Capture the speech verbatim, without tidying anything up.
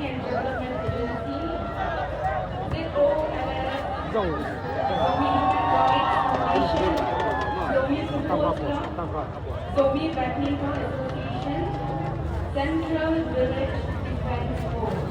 and Development Agency, ZOLS, Zomi Human Rights Foundation, Zomi Support Club, Zomi Badminton Association, Central Village Defense Force.